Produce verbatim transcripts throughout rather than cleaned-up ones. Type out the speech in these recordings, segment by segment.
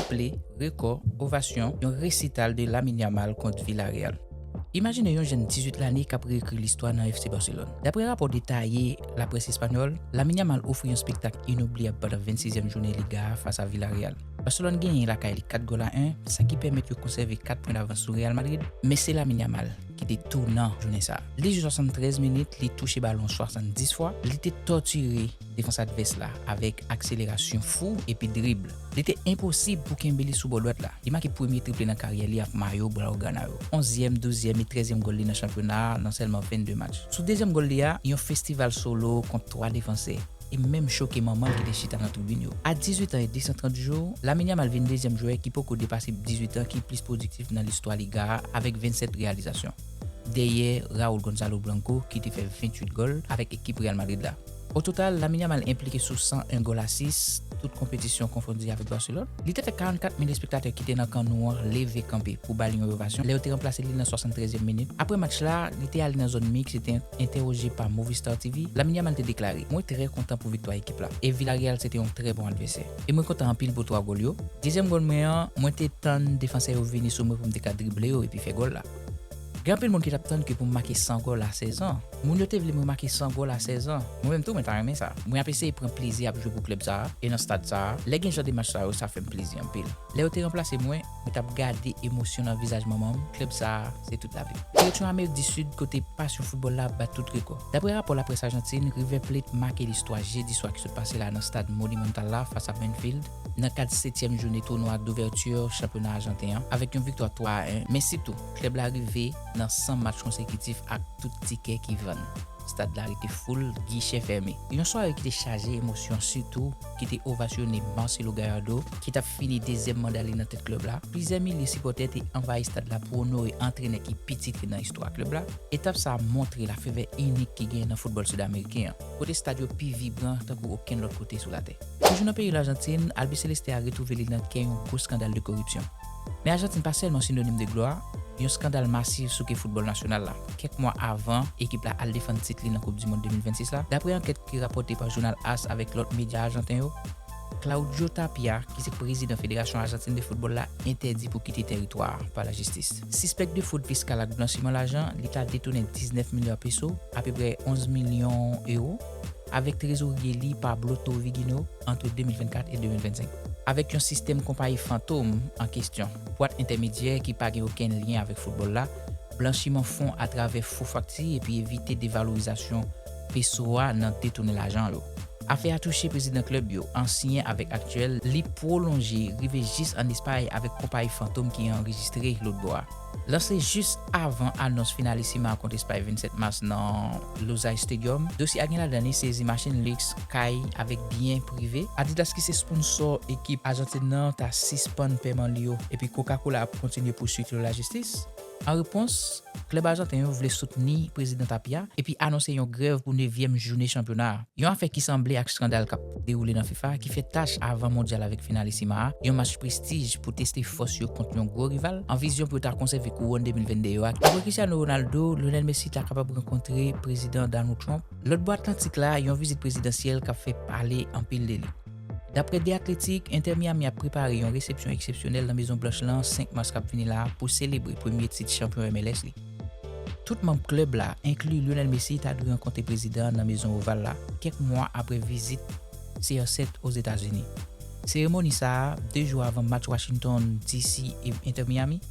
ple, rekò, ovasyon, yon resital de Lamine Yamal kont Villarreal. Imajine yon jèn dizuit lane k ap reekri listwa nan F C Barcelone. Daprè rapò detaye laprès espanyòl, Lamine Yamal ofri yon spektak inoubliyab pandan vennsizyèm jounen Liga a fas a Villarreal. Barcelone genyen lakay li kat gòl a en, sa ki pèmèt yo konsève kat pwen davans sou Real Madrid, men se Lamine Yamal ki te tonan jounen sa a. Li jwe swasanntrèz minit, li touche balon swasanndis fwa, li te tòtire defans advès la avèk akselerasyon fou epi drib. Li te enposib pou kenbe li sou bò dwat la. Li make premye triple nan karyè li ak mayo Blaugrana yo. Onzyèm, douzyèm e trèzyèm gòl li nan chanpyona a nan sèlman vennde match. Sou dezyèm gòl li a, yon festival solo kont twa defansè e menm choke manman l ki te chita nan tribin yo. A dizuit an e de san trant jou, Lamine Yamal vin dezyèm jwè ki poko depase dizuit an ki plis pwodiktif nan listwa Liga a avèk vennsèt reyalizasyon. Dèyè Raul Gonzalo Blanco ki te fè venntuit gòl avèk ekip Real Madrid la. O total, Lamine Yamal enplike sou san en gòl asis, tout konpetisyon konfondi avèk Barcelone. Li te fè karannkat mil espektatè ki te nan kan nou an leve kanpe pou ba li yon ovasyon lè yo te ranplase li nan swasanntrèzyèm minit. Apre match la, li te ale nan zòn miks e te entèwoje pa Movistar T V. Lamine Yamal te deklare, "Mwen trè kontan pou viktwa ekip la. E Villarreal se te yon trè bon advèsè. E mwen kontan anpil pou twa gòl yo. Dezyèm gòl mwen an, mwen te tann defansè yo vini sou mwen pou m te ka drible yo epi fè gòl la." Gen anpil moun ki t ap tann ke pou m make san gòl a sèz an. Moun yo te vle mwen make san gòl a sèz an. Mwen menm tou, mwen ta renmen sa. Mwen ap eseye pran plezi ap jwe pou klèb sa a e nan stad sa a. Lè gen jan de match sa yo, sa fè m plezi anpil. Lè yo te ranplase mwen, mwen t ap gade emosyon nan vizaj manman m. Klèb sa a, se tout lavi m. Direksyon Amerik di Sid, kote pasyon foutbòl la ap bat tout rekò. Daprè rapò laprès Ajantin, River Plate make listwa jedi swa ki sot pase la nan stad Monumental la fas a Banfield, nan kad setyèm jounen tounwa douvèti chanpyona ajanten an, avèk yon viktwa twa a en. Men sitou, klèb la rive nan san match konsekitif ak tout tikè ki vann. Stad la rete foul, gichè fèmen. Yon sware ki te chaje emosyon, sitou ki te ovasyone Marcelo Gallardo, ki t ap fini dezyèm manda li nan tèt klèb la. Plizyè milye sipòtè te anvayi stad la pou onore antrenè ki pi titre nan istwa klèb la. Etap sa a montre lafevè inik ki genyen nan foutbòl sid ameriken an, kote stad yo pi vibran tankou okenn lòt kote sou latè. Toujou nan peyi Lajantin, Albiceleste a retwouve li nan kè yon gwo skandal de koripsyon. Men Ajantin pa sèlman sinonim de glwa, yon skandal masiv souke foutbòl nasyonal la. Kèk mwa avan ekip la al defann tit li nan Koup di Mond de mil vennsis la, daprè ankèt ki rapòte pa jounal AS avèk lòt medya ajanten yo, Claudio Tapia, ki se prezidan Federasyon Ajantin de Foutbòl la, entèdi pou kite tèritwa a pa lajistis. Sispèk de fwod fiskal ak blanchiman lajan, li ta detounen diznèf milya peso, apeprè onz milyon ewo, avèk trezorye li Pablo Torvigino ant de mil vennkat e de mil vennsenk. Avèk yon sistèm konpayi fantom an kesyon, bwat entèmedyè ki pa gen okenn lyen avèk foutbòl la, blanchiman fon atravè fo fakti epi evite devalorizasyon peso a nan detounen lajan yo. Afè a touche prezidan klèb yo, ansyen avèk aktyèl, li pwolonje rive jis ann Espay avèk konpayi fantom ki anrejistre lòtbò a. Lanse jis avan anons Finalissima kont Espay vennsèt mas nan Lusail Stadium, dosye a gen ladan li sezi machin liks, kay avèk byen prive. Adidas, ki se sponsò ekip Ajantin nan, ta sispann pèman li yo, epi Coca-Cola ap kontinye pouswit yo lajistis. An repons, klèb ajanten yo vle soutni prezidan Tapia epi anonse yon grèv pou nevyèm jounen chanpyona a. Yon afè ki sanble ak skandal k ap dewoule nan fifa, ki fè tach avan mondyal avèk Finalissima a, yon match prestij pou teste fòs yo kont yon gwo rival, an vizyon pou yo ta konsève kouwòn de mil vennde yo a. Apre Cristiano Ronaldo, Lionel Messi ta kapab rankontre prezidan Donald Trump. Lòtbò Atlantik la, yon vizit prezidansyèl k ap fè pale anpil de li. Daprè The Athletic, Inter Miami ap prepare yon resepsyon eksepsyonèl nan Mezon Blanch lan senk mas k ap vini la a pou selebre premye tit chanpyon M L S li. Tout manm klèb la, enkli Lionel Messi, ta dwe rankontre prezidan an nan Mezon Oval la, kèk mwa apre vizit C R sèt Ozetazini. Seremoni sa a, de jou avan match Washington D C e Inter Miami,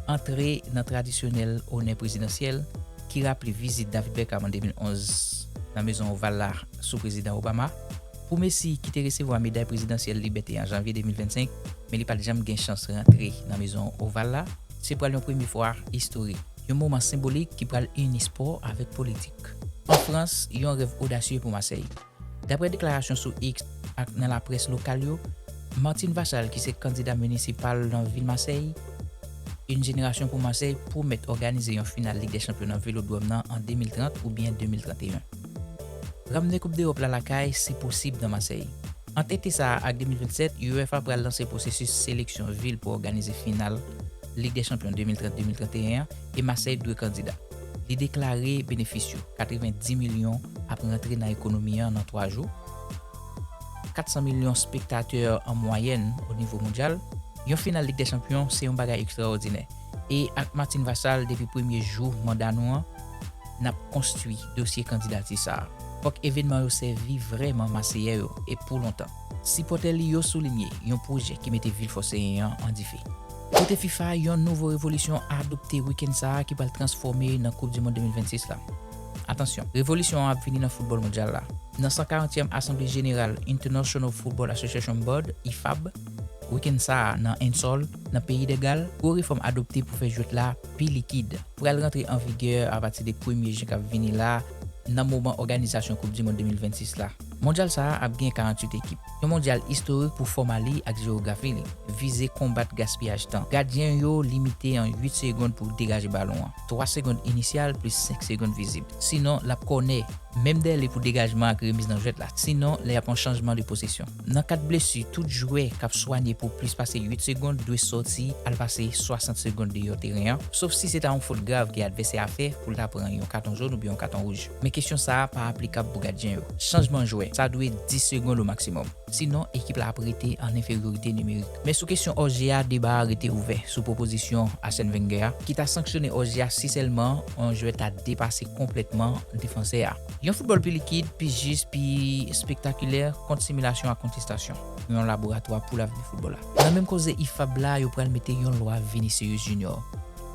antre nan tradisyonèl onè prezidansyèl ki raple vizit David Beckham an de mil onz nan Mezon Oval la sou Prezidan Obama. Pou Messi, ki te resevwa meday prezidansyèl Libète an janvye de mil vennsenk, men li pa t janm gen chans rantre nan Mezon Oval la, se pral yon premye fwa istorik, yon moman senbolik ki pral ini spò avèk politik. An Frans, yon rèv odasye pou Masèy. Daprè deklarasyon sou X ak nan laprès lokal yo, Martine Vassal, ki se kandida minisipal nan vil Masèy, Une Génération pour Marseille pwomèt òganize yon final Lig dè Chanpyon nan Velodròm nan an de mil trant oubyen de mil trant e en. Ramne Koup Dewòp la lakay, se posib nan Masèy. Ant ete sa a ak de mil vennsèt, UEFA pral lanse pwosesis seleksyon vil pou òganize final Lig dè Chanpyon de mil trant de mil trant e en an, e Masèy dwe kandida. Li deklare benefis yo, katrevenndis milyon ap rantre nan ekonomi an nan twa jou, kat san milyon spektatè an mwayèn o nivo mondyal, Yon final Lig dè Chanpyon se yon bagay ekstraòdinè. E ak Martine Vassal, depi premye jou manda nou an, n ap konstwi dosye kandidati sa a. Fòk evènman yo sèvi vrèman Maseyè yo, e pou lontan. Sipòtè li yo soulinye yon pwojè ki mete vil Fòseyen an an dife. Kote fifa, yon nouvo revolisyon adopte wikenn sa a ki pral transfòme nan Koup di Mond de mil vennsis la. Atansyon, revolisyon an ap vini nan foutbòl mondyal la. Nan san karantyèm Asanble Jeneral International Football Association Board, ifab, wikenn sa a nan Ainsole, nan peyi Dègal, gwo refòm adopte pou fè jwèt la pi likid pral rantre an vigè apati de premye jen k ap vini la, nan moman òganizasyon Koup di Mond de mil vennsis la. Mondyal sa a ap gen karanntuit ekip. Yon mondyal istorik pou fòma li ak jewografi li. Vize konbat gaspiyaj tan. Gadyen yo limite an uit segonn pou degaje balon an. Twa segonn inisyal plis senk segonn vizib. Sinon, l ap kònè, menm dèyè li pou degajman ak remiz nan jwèt la. Sinon, lè y ap yon chanjman de posesyon. Nan ka blesi, tout jwè k ap swanye pou plis pase uit segonn dwe sòti al pase swasant segonn deyò teren an, sof si se ta yon fot grav ke advèsè a fè pou l ta pran yon katon jòn oubyen yon katon wouj. Men kesyon sa a pa aplikab pou gadyen yo. Chanjman jwè, sa dwe dis segonn o maksimòm. Sinon, ekip la ap rete an enferyorite nimerik. Men sou kesyon òje a, deba a rete ouvè sou pwopozisyon Arsène Wenger a, ki ta sanksyone òje a si sèlman yon jwè ta depase konplètman defansè a. Yon foutbòl pi likid, pi jis, pi espektakilè, kont similasyon ak kontestasyon. Yon laboratwa pou lavni foutbòl la. Nan menm koze ifab la, yo pral mete yon lwa Vinicius Junior.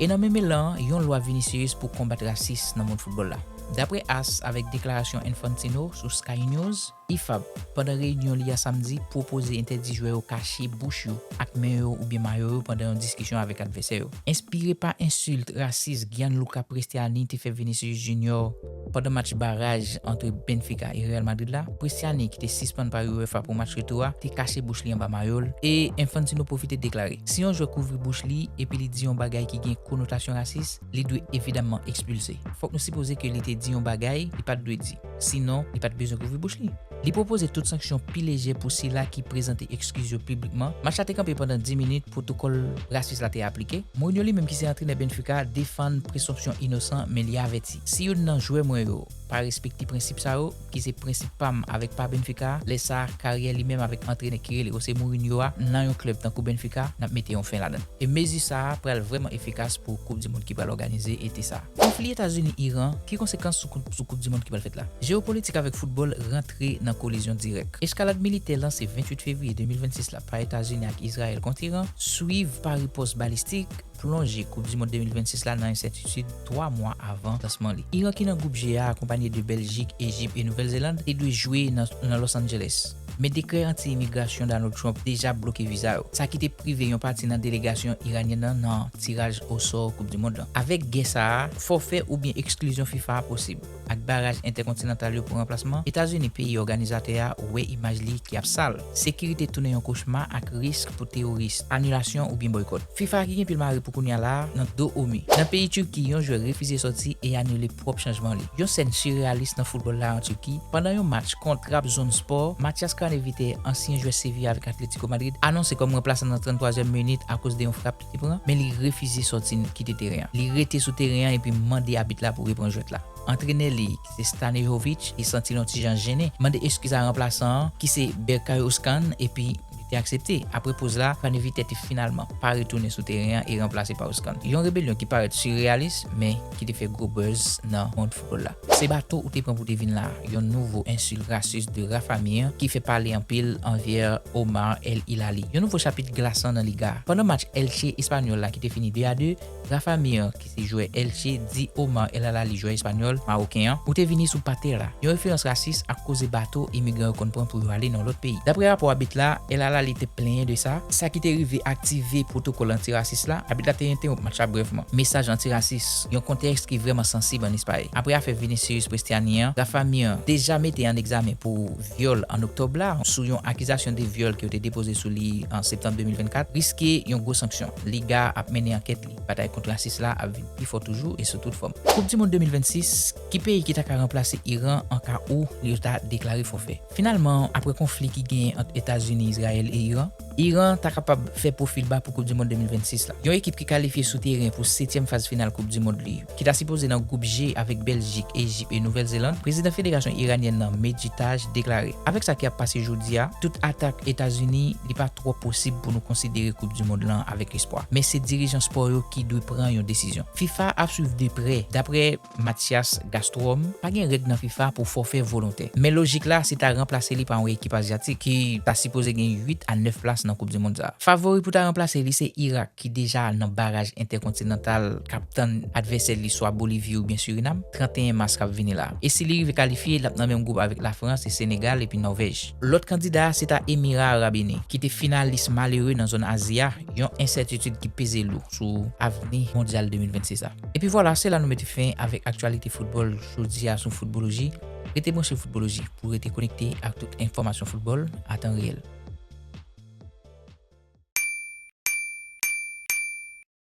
E nan menm elan an, yon lwa Vinicius pou konbat rasis nan mond foutbòl la. Daprè AS, avèk deklarasyon Infantino sou Sky News, ifab, pandan reyinyon li a samdi, pwopoze entèdi jwè yo kache bouch yo ak men yo oubyen mayo yo pandan yon diskisyon avèk advèsè yo. Enspire pa ensilt rasis Gianluca Prestiani te fè Vinicius Junior pandan match baraj ant Benfica e Real Madrid la, Prestiani, ki te sispann pa UEFA pou match retou a, te kache bouch li anba mayo l, e Infantino pwofite deklare, si yon jwè kouvri bouch li epi li di yon bagay ki gen konotasyon rasis, li dwe evidamman ekspilse. Fòk nou sipoze ke li te di yon bagay li pa t dwe di. Sinon, li pa t bezwen kouvri bouch li. Li pwopoze tout sanksyon pi lejè pou sila ki prezante ekskiz yo piblikman. Match la te kanpe pandan dis minit, pwotokòl rasis la te aplike. Mourinho, li menm ki se antrenè Benfica, defann presonpsyon inosan, men li avèti, si youn nan jwè mwen yo pa respekte prensip sa yo, ki se prensip pa m avèk pa Benfica, lè sa a, karyè li menm avèk antrenè ki rele Jose Mourinho a nan yon klèb tankou Benfica, n ap mete yon fen ladan l. E mezi sa a pral vrèman efikas pou Koup di Mond ki pral òganize ete sa a. Konfli Etazini-Iran, ki konsekans sou koup, sou Koup di Mond ki pral fèt la? Jewopolitik avèk foutbòl rantre nan kolizyon dirèk. Eskalad militè lanse venntuit fevriye de mil vennsis la pa Etazini ak Izrayèl kont Iran, swiv pa ripòs balistik, plonje Koup di Mond de mil vennsis la nan ensètitid twa mwa avan lansman li. Iran, ki nan gwoup G a, akonpanye de Bèljik, Ejip e Nouvèl Zeland, te dwe jwe nan, nan Los Angeles. Men dekrè anti-imigrasyon Donald Trump deja bloke viza yo, sa ki te prive yon pati nan delegasyon iranyèn nan nan tiraj osò Koup di Mond lan. Avèk gè sa a, fòfè oubyen eksklizyon fifa a posib. Ak baraj entèkontinantal yo pou ranplasman, Etazini, peyi òganizatè a, wè imaj li ki ap sal. Sekirite tounen yon kochma ak risk pou teworis, anilasyon oubyen bòykòt. Fifa, ki gen pil mare pou kounye a la a, nan do OMI. Nan peyi Tiki, yon jwè refize sòti e anile pwòp chanjman li. Yon sèn sireyalis nan foutbòl la an Tiki, pandan yon match kont Trabzonspor, Matías Craneviter, ansyen jwè Sevilla avèk Atlético Madrid, anonse kòm ranplasan nan tranntwazyèm minit akoz de yon frap li te pran, men li refize sòti kite teren an. Li rete sou teren an epi mande abit la pou repran jwèt la. Antrenè li, ki se Stanihovic, li santi l yon ti jan jennen, mande eskiz a ranplasan an, ki se Berkay Özcan, epi li te aksepte. Apre poz la, Craneviter te finalman pa retounen sou teren an e ranplase pa Özcan. Yon rebelyon ki parèt sireyalis, men ki te fè gwo buzz nan mond foutbòl la. Se bato ou te pran pou te vin la, yon nouvo ensilt rasis de Rafa Mir ki fè pale anpil anvè Omar El Hilali. Yon nouvo chapit glasan nan liga a. Pandan match Elche Espanyòl la ki te fini de a de, Rafa Mir, ki se jwè Elche, di Omar El Hilali, jwè espanyòl, mawoken an, ou te vini sou patè la. Yon referans rasis ak koze bato imigran yo konn pran pou yo ale nan lòt peyi. Daprè rapò abit la, El Hilali te plenyen de sa, sa ki te rive aktive pwotokòl antirasis la. Abit la te entewonp match la brèfman. Mesaj antirasis, yon kontèks ki vrèman sansib an Espay. Apre afè Vinicius Prestiani an, Rafa Mir deja mete an egzamen pou vyòl an oktòb la, sou yon akizasyon de vyòl ke yo te depoze sou li an septanm de mil vennkat, riske yon gwo sanksyon. Liga ap mennen ankèt li. Batay kont rasis la ap vin pi fò toujou e sou tout fòm. Koup di mond de mil vennsis, ki peyi ki ta ka ranplase Iran an ka ou li yo ta deklare fòfè? Finalman, apre konfli ki genyen ant Etazini, Izrayèl e Iran, Iran ta kapab fè pwofil ba pou Koup di Mond de mil vennsis la. Yon ekip ki kalifye sou teren pou setyèm faz final Koup di Mond li, ki ta sipoze nan gwoup G avèk Bèljik, Ejip e Nouvèl Zeland, prezidan federasyon iranyèn nan, Mehdi Taj, deklare: "Avèk sa ki ap pase jodi a, tout atak Etazini, li pa twò posib pou nou konsidere Koup di Mond lan avèk espwa. Men se dirijan spò yo ki dwe pran yon desizyon." fifa ap swiv de prè. Daprè Mathias Gastrom, pa gen règ nan fifa pou fòfè volontè. Men lojik la, se ta ranplase li pa yon ekip azyatik ki ta sipoze gen uit a nèf plas nan Koup di Mond sa a. Favori pou ta ranplase li se Irak, ki deja nan baraj entèkontinantal k ap tann advèsè li swa Bolivi oubyen Sirinam, trannteyen mas k ap vini la. E si li rive kalifye, l ap nan menm gwoup avèk Lafrans e Senegal epi Nòvèj. Lòt kandida a se ta Emira Arab Ini, ki te finalis malere nan zòn Azi a, yon ensètitid ki peze lou sou avni mondyal de mil vennsis la. Epi vwala, se la nou mete fen avèk aktyalite foutbòl jodi a sou Foutboloji. Rete branche Foutboloji pou rete konekte ak tout enfòmasyon foutbòl a tan reyèl.